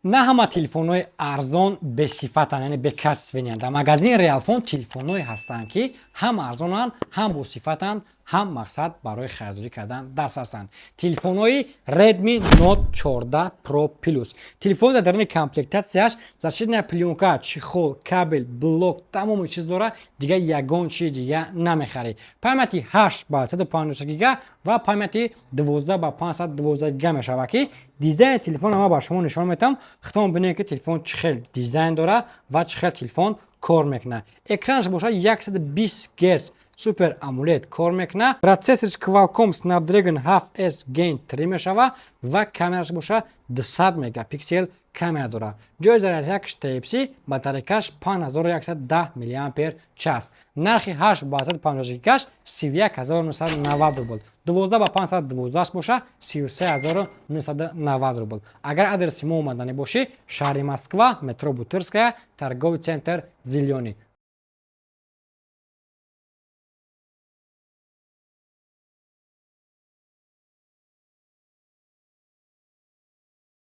На ҳама телефонҳои арзон бесифатанд, яъне бекачественныянд. Дар магазини Реалфон телефонҳое ҳастанд, ки ҳам арзонанд, ҳам босифатанд, ҳам мақсад барои харидорӣ кардан даст ҳастанд. Телефонҳои Redmi Note 14 Pro Plus. Телефон дар даруни комплектатсияш защитная плёнка, чехол, кабель, блок, тамоми чиз дора, дигар ягон чизи дига намехарӣ. Памяти 8 ба 156 гига ва памяти 12 ба 512 гига мешавад, ки дизайни телефонро ман ба шумо нишон медиҳам. Худтон бинед, ки телефон чӣ хел дизайн дорад ва чӣ хел телефон кор мекунад. Экранаш бошад, 120 герц Super AMOLED кор мекунад. Процессорш Qualcomm Snapdragon 7S Gen 3 мешавад ва камераш бошад, 200 мегапиксел камера дорад. Ҷои зарядкаш Type-C, батарейкаш 5110 мАч. Нархи 8 ба 156 гигаш 31 990 рубл. 12 ба 512 боша, 33 990 рубл. Агар адреси мо омаданӣ бошӣ, шаҳри Москва, метро Бутырская, торговый центр «Зелёный».